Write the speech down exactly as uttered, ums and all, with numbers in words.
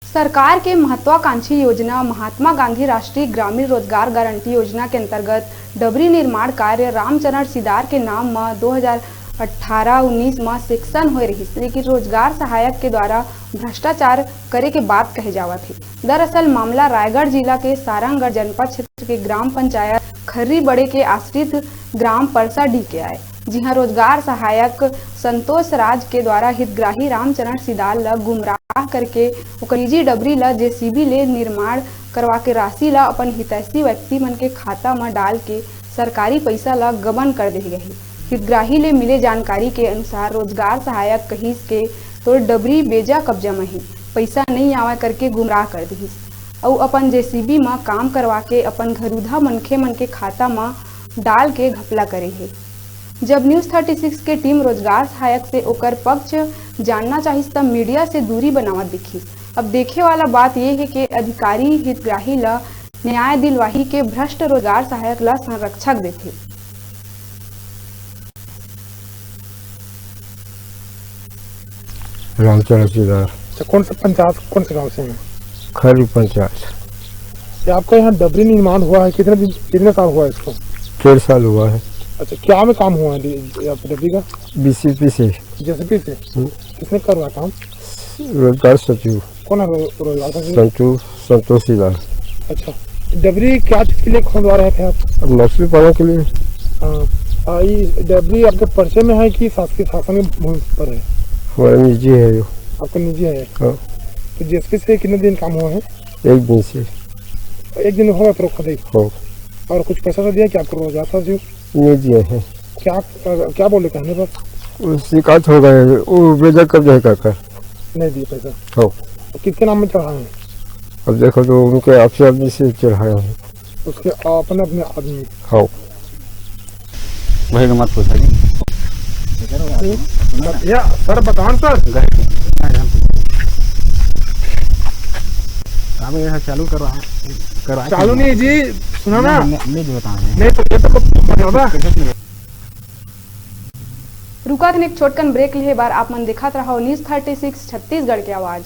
सरकार के महत्वाकांक्षी योजना महात्मा गांधी राष्ट्रीय ग्रामीण रोजगार गारंटी योजना के अंतर्गत डबरी निर्माण कार्य रामचरण सिदार के नाम म दो हज़ार अठारह उन्नीस म sanction होए रहिस, लेकिन रोजगार सहायक के द्वारा भ्रष्टाचार करे के बात कहे जावत हे। दरअसल मामला रायगढ़ जिला के सारंगढ़ जनपद क्षेत्र के ग्राम पंचायत खर्री बड़े के आश्रित ग्राम परसाडीह के आय, जिहां रोजगार सहायक संतोष राज के द्वारा हितग्राही रामचरण सिदार ल गुमराह करके ओकर निजी डबरी ल जेसीबी ले निर्माण करवा के राशि ल अपन हितैषी व्यक्ति मन के खाता म डाल के सरकारी पइसा ल गबन कर देहे गए हे। हितग्राही ले मिले जानकारी के अनुसार रोजगार सहायक कहिस के तोर डबरी बेजा कब्जा म हे, पइसा नइ आवय करके गुमराह कर दिहिस अउ अपन जेसीबी म काम करवा के अपन घरूधा मनखे मन के खाता म डाल के घपला करे हे। जब न्यूज थर्टी सिक्स के टीम रोजगार सहायक से ओकर पक्ष जानना चाहिस, त मीडिया से दूरी बनावत दिखिस। अब देखे वाला बात ये हे के अधिकारी हितग्राही ल न्याय दिलवाही के भ्रष्ट रोजगार सहायक ल संरक्षक देथे। रामचरण सिदार। अच्छा, कौन सा पंचायत, कौन से गांव से हैं? खर्री पंचायत। ये आपका यहाँ डबरी निर्माण हुआ है, कितने दिन, कितने साल हुआ है इसको? डेढ़ साल हुआ है। अच्छा, क्या में काम हुआ है ये आपका डबरी का? बीसीपी से। जेसीबी से? हम्म। किसने करवाया काम? रोजगार सचिव। कौन है रो-, रोजगार सचिव? संतोष, संतोष सिदार। अच्छा, डबरी क्या चीज के लिए खुदवा रहे थे आप? अब मछली पालन के लिए। हाँ, आ, ये डबरी आपके परिचय में है कि शासकीय शासन की भूमि पर है? हमारा निजी है यो। आपका निजी है? हाँ। तो जेसीबी से कितने दिन काम हुआ है? एक दिन से। एक दिन हुआ तो खुद ही? हाँ। और कुछ पैसा तो दिया कि आपको रोजगार सचिव? नहीं दिए हैं। क्या, क्या बोले कहने पर? वो शिकायत हो गए, वो बेजा कब्जा है काका। नहीं दिए पैसा? हाँ। तो किसके नाम में चढ़ाए हैं? अब देखो तो उनके आपसी आदमी से चढ़ाया है। उसके अपने, अपने आदमी? हाँ। वही तो मत पूछा जी। भैया, सर बताओ ना सर। गए। अब ये चालू करवा, करवा चालू नहीं जी, सुना ना। नहीं, नहीं, नहीं बताओ। नहीं तो ये तो बाबा। रुका थन एक छोटकन ब्रेक लेहे बर, आप मन देखत रहो न्यूज थर्टी सिक्स छत्तीसगढ़ के आवाज।